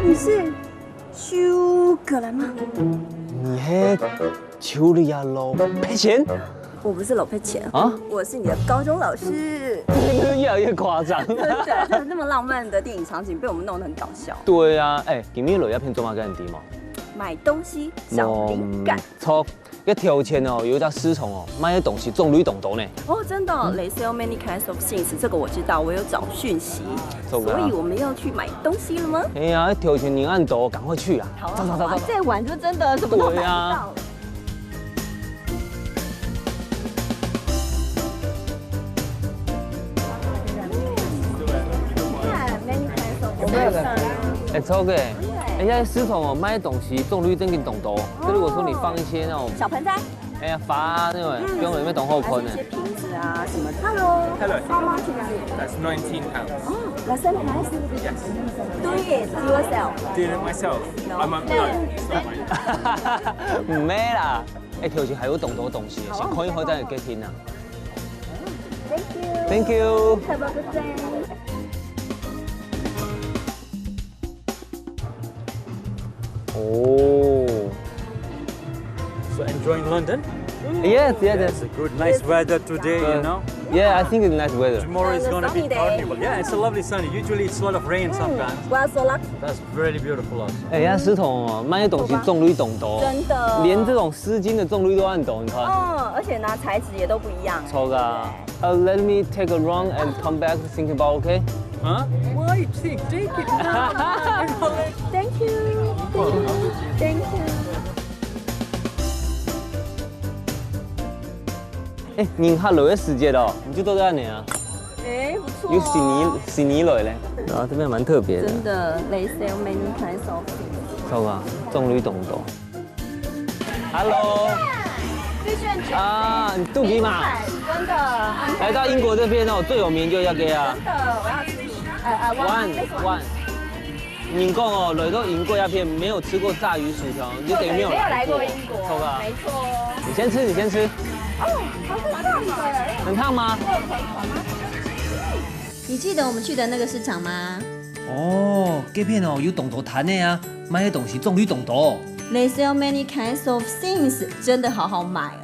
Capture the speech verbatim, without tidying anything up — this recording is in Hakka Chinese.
你是蘇格蘭嗎？你係Julia老伯錢？我不是老伯錢啊？我是你的高中老师。越來越誇張。真的，那麼浪漫的電影場景被我們弄得很搞笑。對啊，哎，今日來這片做麼个你知無？買東西找靈感。無錯，這頭前哦，有一隻市場哦，賣个東西種類當多呢。哦，真的哦，They sell many kinds of things，這個我知道，我有找訊息。所以我們要去買東西了嗎？哎呀，頭前人恁多，趕快去啦！好啊，走走走走走。好啊，再晚就真的什麼都買不到了。對啊。你看，many kinds of things。哎，超哥，哎，這市場哦，賣个東西種類真經當多。就如果說你放一些那種小盆栽，哎呀，花啊那種，不用，裡面當好看呢。還是一些瓶子啊什麼的。Hello。Hello。How much is it? That's nineteen pounds. Oh, that's nice. Yes. Do it yourself. Did it myself. No. I'm a, no, it's not mine. 毋係啦，哎，頭前還有當多東西，好啊，先看一下再決定啊。Thank you. Thank you. Have a good day. Oh. So enjoying London? Yes, yes, yes. It's a good, nice weather today, you know? Yeah, I think it's nice weather. Tomorrow is gonna be carnival. Yeah, it's a lovely sunny. Usually it's a lot of rain sometimes. Well, so lucky. That's really beautiful also. 哎，這市場哦，賣个東西種類當多，真的。連這種絲巾的種類都恁多，你看。嗯，而且呢，材質也都不一樣。著啊。呃，let me take a run and come back think about, OK？Huh? Why take, take it now? Thank you, thank you, thank you. 哎，人客來个時節哦，你就做得恁樣啊？哎，不錯哦。有新年，新年來咧，啊，這邊蠻特別的。真的，they sell many kinds of things。著啊，種類當多。Hello。Fish and chips。啊，你肚皮嘛？真的。來到英國這邊哦，最有名就這個啊。真的，我要吃。呃呃，one，one。人講哦，來到英國這片沒有吃過炸魚薯條，你就等於沒有來過。沒有來過英國，著啊。沒錯。你先吃，你先吃。哦，好像燙的。很燙嗎？你記得我們去的那個市場嗎？哦，這片哦，有當多攤个啊，賣个東西種類當多。They sell many kinds of things，真的好好買哦。